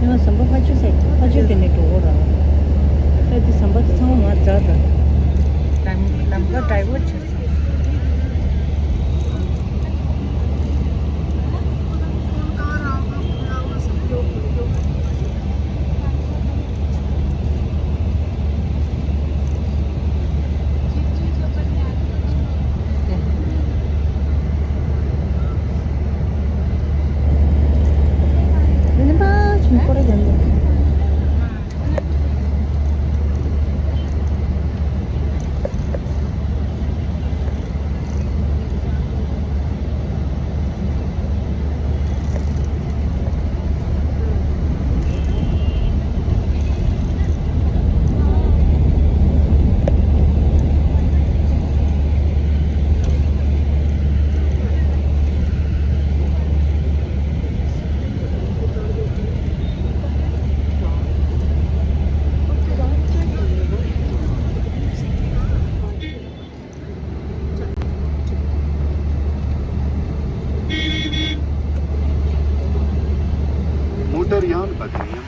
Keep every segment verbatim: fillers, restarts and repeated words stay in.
ཡང་ཟམ་པ་ཕ་ཆུ་ཟེར། ཕ་ཆུ་དེ་ནས་འགྲོ་གོ་ར། ད་དེ་ཟམ་པ་དེ་ཚང་མ་ང་འཛག་ད། ལམ་ལམ་ཁ་ཌའི་ཝར་ཊི་བྱས་སོང་། موٹر يان بدريان.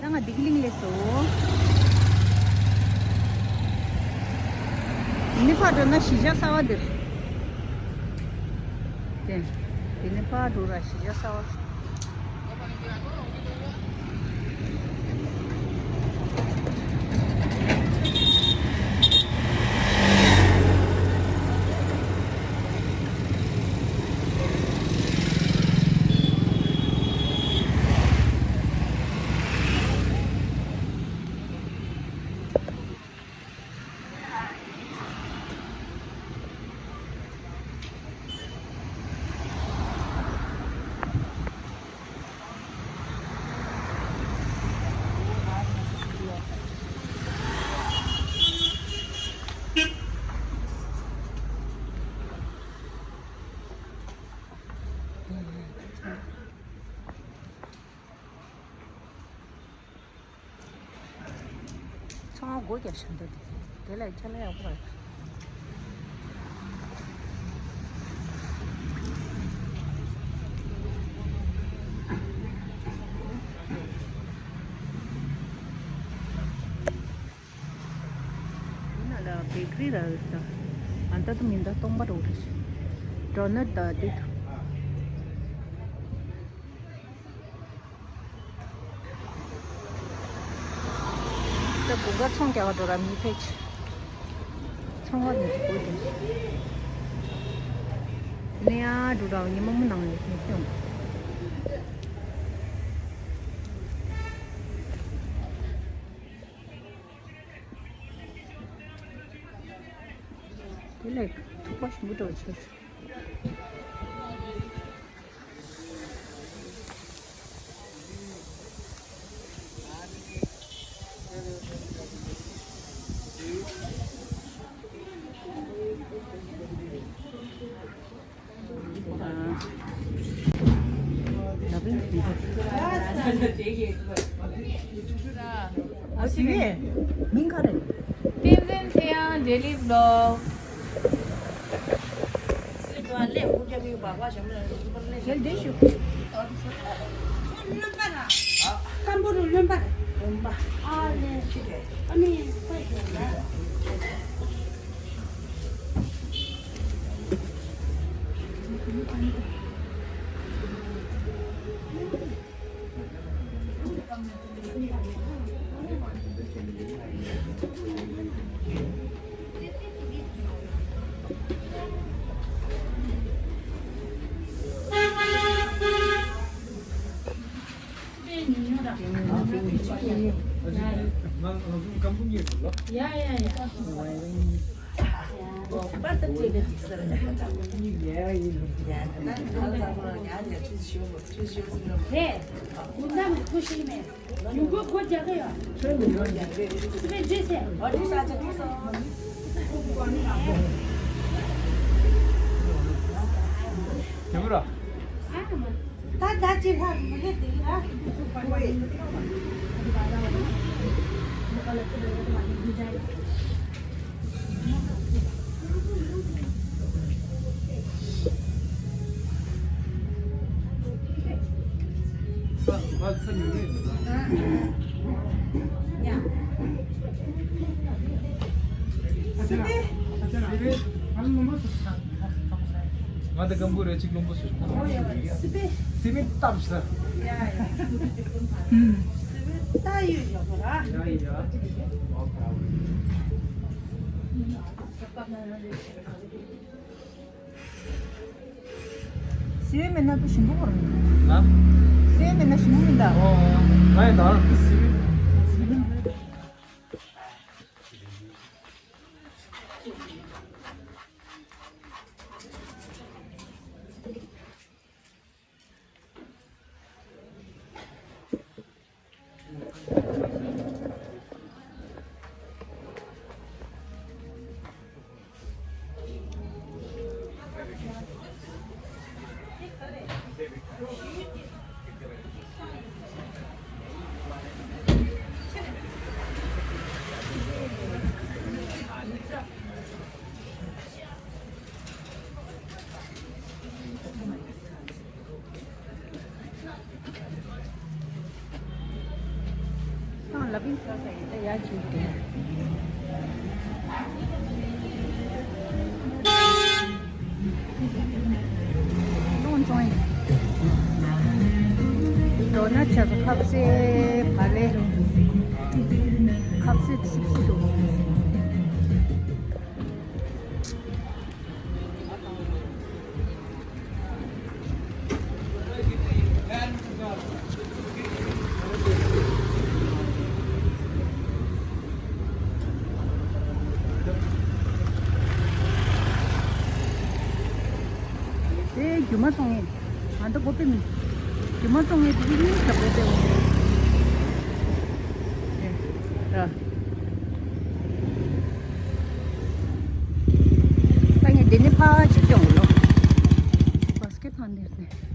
ད་ང་བདེ་སྐྱིད་གླིང་སླེབས་སོང་། འདི་ནས་ཕར་འགྲོ་ན་གཞིས་ཆགས་གསར་པ་འདིར། དེ། འདི་ནས་ཕར་འགྲོ་ར་གཞིས་ཆགས་གསར་པ། ཚང་མ་སྒོ་རྒྱབ་བཞག་འདུག་དེ་ལས་ཁྱེད་ལ་ཡག་པོ་རེད། འདི་ནང་ལ་བེ་ཀ་རི་ར་རེད་ད། ཨ་ད་དུ་མིན་ད་སྟོང་པ་རོ་རེད། ཌོ་ནཊ་ད་དེ་དུ། ད་དགུན་ཁ་ཚོང་རྒྱག་ག་འགྲོ་ར་མི་ཕལ་ཆེར། ཚོང་བ་མི་དགོས་དེ། ནས་ཡ་འགྲོ་ར་ཉི་མ་མོ་ནང་ནས་མི་ཐོན། དེ་ལས་ཐུག་པ་ཞིམ་པོ་འདྲ་བོ་བྱས། ཨ་ཟི་བས། མིང་ག་རེ། བསྟན་འཛིན་ཚེ་དབྱངས་ཌེ་ལི་བི་ལོག་ཞལ་འདེབས་ཞུ། སྐམ་པོ་རུ་རློན་པ། རློན་པ། ཨ་ལས། ཨ་ནི་ཁོས་ཞུ་ན། ད་ད་ཅི་ལྷག་མི་ལེ་དེ་ར། ང་དང་སྐམ་པོ་རེ་གཅིག་རླུང་པོ་སུ་ཞིག་སི་པན་སི་པན་སྟབས་ཤ། ཡ་ཡ། སི་པན་ད་ཡོད་ཡོད་པ་ར། ཡ་ཡ། སི་པན་མེད་ན་པུ་ཞིམ་པོ་གོ་ར། ཨ། སི་པན་མེད་ན་ཞིམ་པོ་མིན་ད། ཨོ། ང་ཡང་ད་ར་སི་པན། ཨ་ལ་པིན་ས་ས་ཡི་ད་ཡ་ཅིག་དེ། ལོང་ཅོང་ཡིན། འགྲོ་ན་ཆ་ས་ཁབ་སེ་བ་ལེ། ཁབ་སེ་སིབ་སིབ་འདུག་དེ་རྒྱུ་མ་བཙོང་ངེས། ང་ད་གོ་པེ་མིན། རྒྱུ་མ་བཙོང་ངེས་དེ་གཉིས་ལ་གོ་པེ་འོང་། ད་ངས་འདི་ནས་ཕར་ཅིག་སྐྱོང་ལོ། བ་སི་ཀེ་ཊི་ཐང་འདིར་ནས།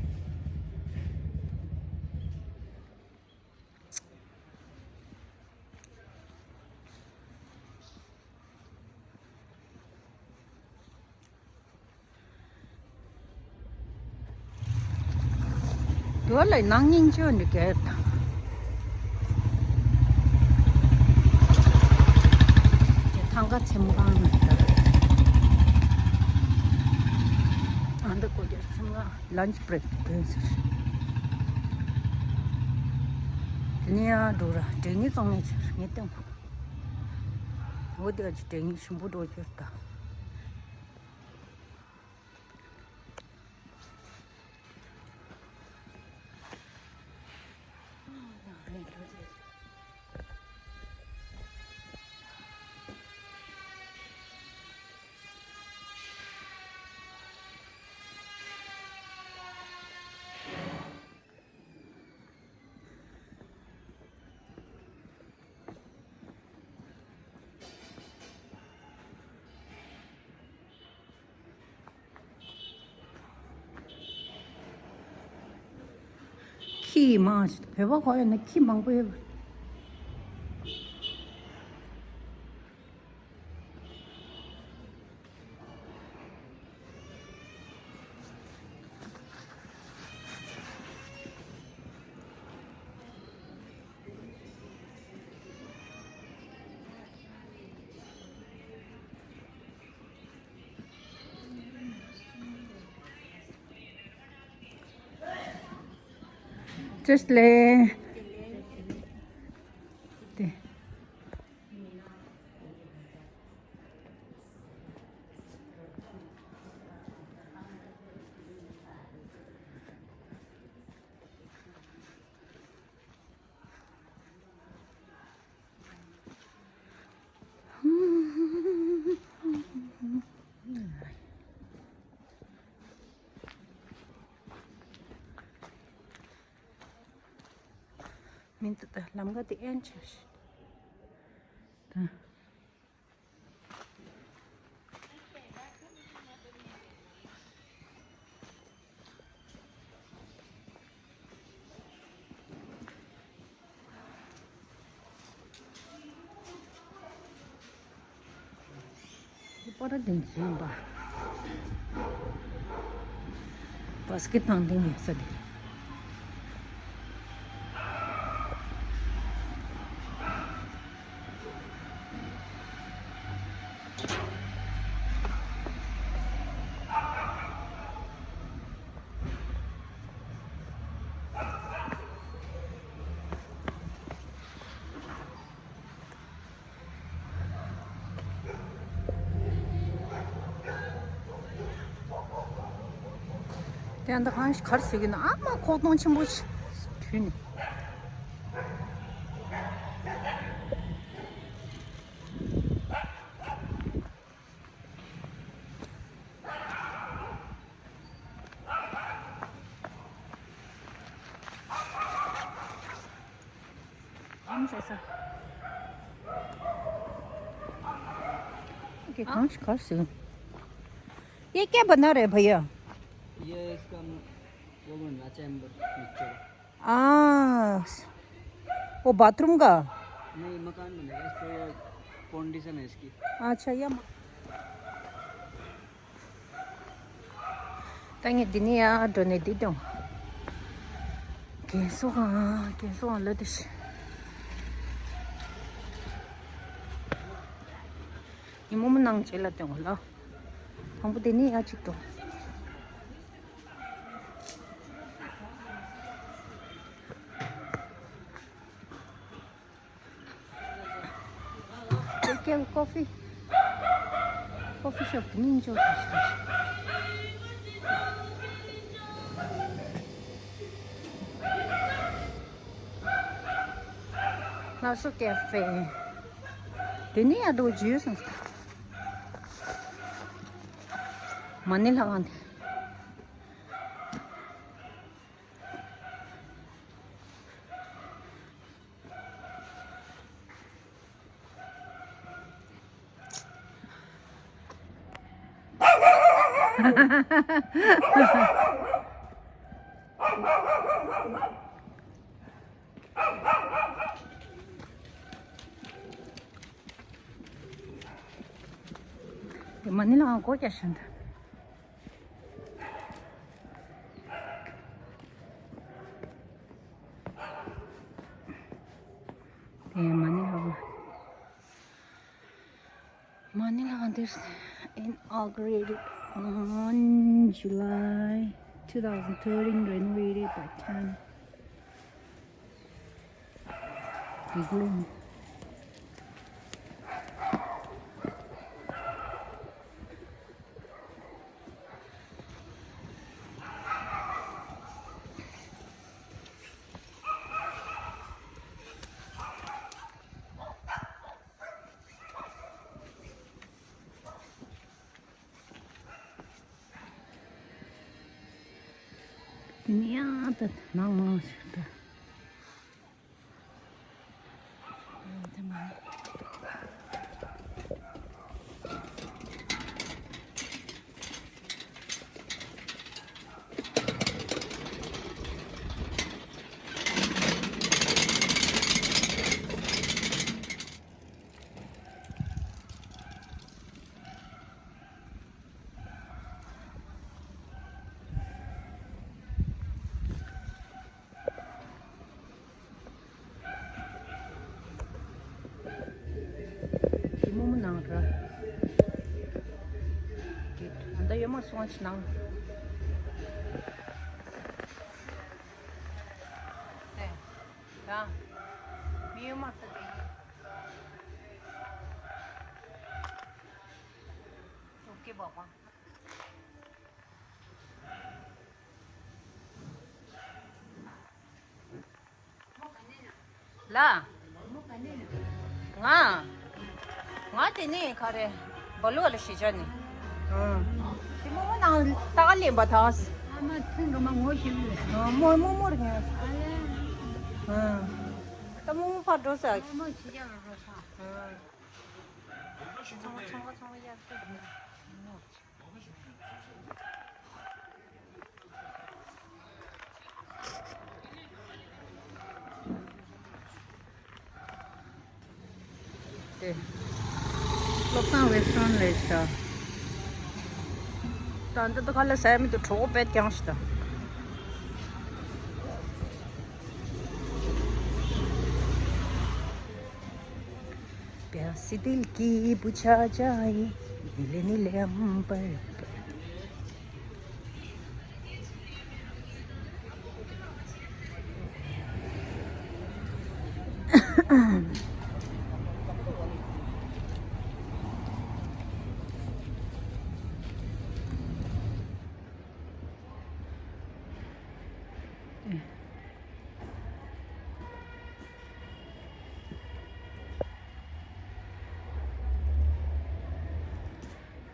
དུ་ལ་ནང་ཉིན་ཅོ་འདི་གས་དང་། ཐང་ག་ཚེམ་གང་ནི་ད། ཨ་འདི་ཀོ་རྒྱ་ཚེམ་གང་ལན་ཅི་བྷི་རེག་དེ་ཟེར། དེ་ནས་ཡང་འགྲོ་ར་འདྲེ་ངེས་བཙོང་ངེས་ཟེར་ངེས་སྟོན། འོ་དེ་ག་ཅི་འདྲེ་ངེས་ཞིམ་པོ་འགྲོ་གྱུར་ད། ཏི་མང་ཞིག་བོད་པ་གོ་ཡོད་ན་ཁྱི་མང་པོ་ཡོད། Just le. མིན་ད་ལམ་ཀ་དེ་ཨེན་ཆ་ཤི། ད། པར་འདི་འཛིན་པ། བ་སི་ཀེ་ཊི་ནང་འདི་ངེས་ས་འདི། དེ་འདི་གང་ཞིག་གར་ཟེར་གི་ན་ཨ་མ་ཁོག་སྟོང་ཆེན་པོ་ཞིག་དུས་ནི། ཨམ་ཟེར་ས། ཨོ་ཀེ། གང་ཞིག་གར་ཟེར། ये क्या बना रहे भैया? ये इसका वो बनना चैम्बर मिक्सचर। हाँ। वो बाथरूम का? नहीं, मकान बनेगा, इस पे ये फाउंडेशन है इसकी। अच्छा, ये म- ད་ངས་འདི་ནས་ཡར་འགྲོ་ནས་འདི་དང་། རྒན་གསོ་ཁང་། རྒན་གསོ་ཁང་ལ་འདི་ཤི། ཉི་མོ་མོ་ནང་བྱེད་ལ་དང་ལ། དང་པོ་དེ་ནས་ཡར་གཅིག་འགྲོ། ཀོ་ཕི། ཀོ་ཕི་ཤོབ་ཏུ་སྙིང་རྗེ་པོ་ཞིག་རེད། ལགས་སོ་ཀེ་ཧྥེ། དེ་ནས་ཡར་འགྲོ་རྒྱུ་ཡོད་སོང་། མ་ཎི་ལྷ་ཁང་དེ། མ་ཎི་ལྷ་ཁང་སྒོ་རྒྱག་བཞིན་འདུག་དེ་མ་ཎི་ལྷ་ཁང་། མ་ཎི་ལྷ་ཁང་འདིར། Inaugurated on July two thousand thirteen, renovated by Tan Big Lung. དེ་ནས་ཡང་ད་ནང་མང་ཞིག་ད། སོང་ཕྱི་ནང་། དེ། ཡ། མི་ཡོད་མ་ཐག་དེ། ཨོ་ཀེ་བ་བ། ལ། ང་། ང་དེ་ནས་ག་རེ། སྦ་ལོ་ལ་ཤི་ཆ་ནི། ཨང་། དེ་མོ་མོ་ནང་ལྟ་ག་ལེན་པ་དང་། ཨ་མ་ཚིང་གི་མ་ངོ་ཤེས་ལུས། ཨང་། མོ་མོ་མོར་ངས། ཨ་ལེ། ཨང་། ད་མོ་མོ་ཕར་འགྲོ་ས། མོ་ཆི་ཡ་རོ་རོ་ས། ཨང་། ཚང་མ་ཚང་མ་ཚང་མ་ཡར་ལྟ་གི། དེ། བློ་བཟང་ཝེ་སི་ཊརན་རེད་ཤག་ད་འདི་ད་ག་ལ་ཟ་ཡ་མི་འདུག་གྲོད་ཁོག་དཔེ་རྐྱང་ཞིག་ད། प्यासी दिल की बुझा जाए, नीले नीले अंबर पर।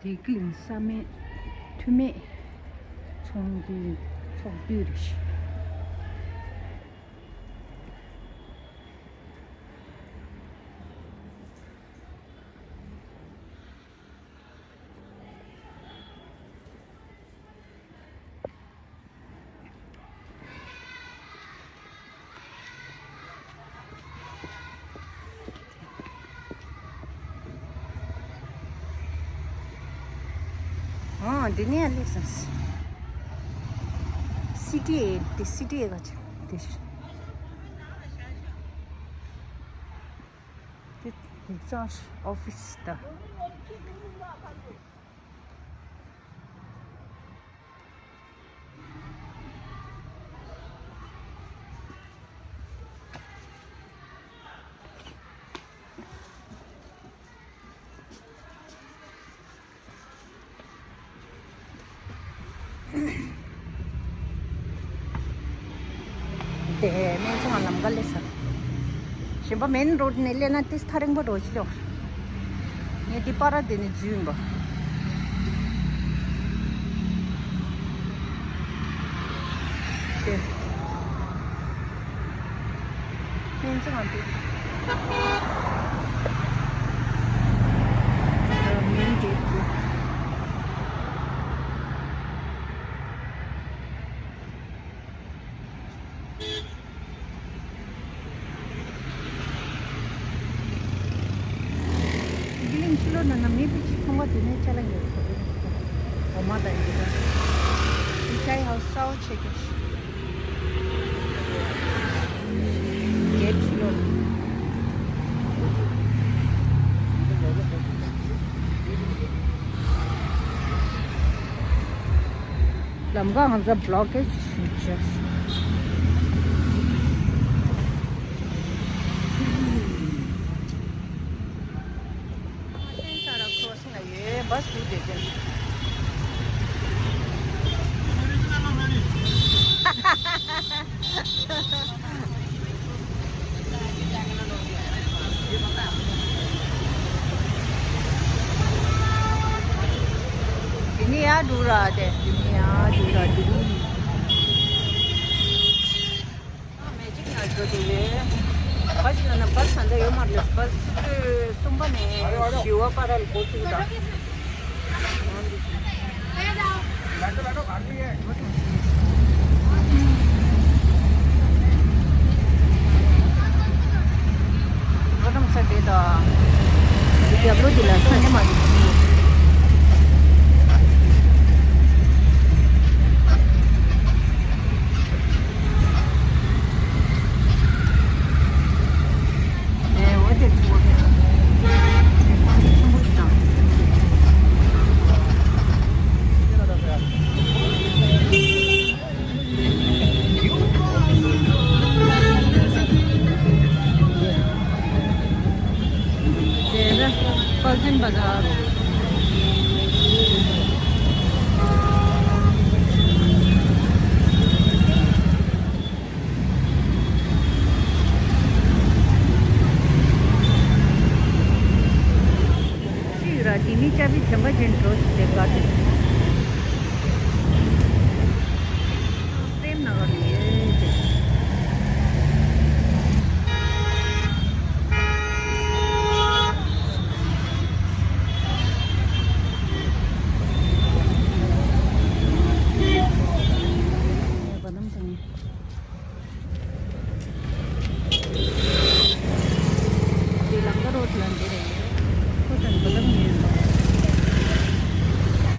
བདེ་སྐྱིད་བསམ་མེད་མཐུ་མེད་ཚོགས་འདུའི་ཚོགས་འདུ་རེད། ཨོ། འདི་ནས་སླེབས་སོང་། སི་ཊི་ཨེ། འདི་སི་ཊི་ཨེ་ག་ཅིག་འདི། འདི་ཡིག་ཚང་ཨོ་ཕི་སི་ད། དེ་སྨན་ཚོང་ལམ་ཁ་སླེབས་ས། གཞན་པ་མེན་རོ་ཌི་ནས་སླེབས་ན་ཏིས་ཐག་རིང་པོ་འགྲོ་ཅི་ལོག་ངས་འདི་པར་དེ་ནས་འཛུལ་ཡིན་པ། དེ། སྨན་ཚོང་དེ། མེན་གེ་ཊི་དེ། གླིང་ཕྱི་ལོགས་ན་ན་མི་བུ་གཅིག་ཚོང་པ་དེ་ནས་ཅ་ལག་ཉོ་གི་འདུག་འོ་མ་དང་ཡོད་པ། ཅའི་ཧའུ་སི་གསར་པ་ཆེ་གི། གེ་ཕྱི་ལོགས། ལམ་ཁ་ཧང་སང་བྷི་ལོག་ཀེ་ཇི་ཞིག་བྱས། ལྷན་ས་ར་ཁྲོ་སིང་ལ་ཡོད་བ་སུ་དེ་དེ། དེ་ནི་ཡར་འགྲོ་ར་དེ། དེ་ནི་ཡར་འགྲོ་ར་དེ་ནི། མེ་ཇིག་ནང་འགྲོ་དེ་ཡོད། བ་ཞིག་ན་ན་བ་ས་འདྲ་ཡོད་མ་རེད། བ་སུ་གསུམ་པ་ནས་བཞི་བ་བར་ལ་འགོ་ཚུགས་དང་།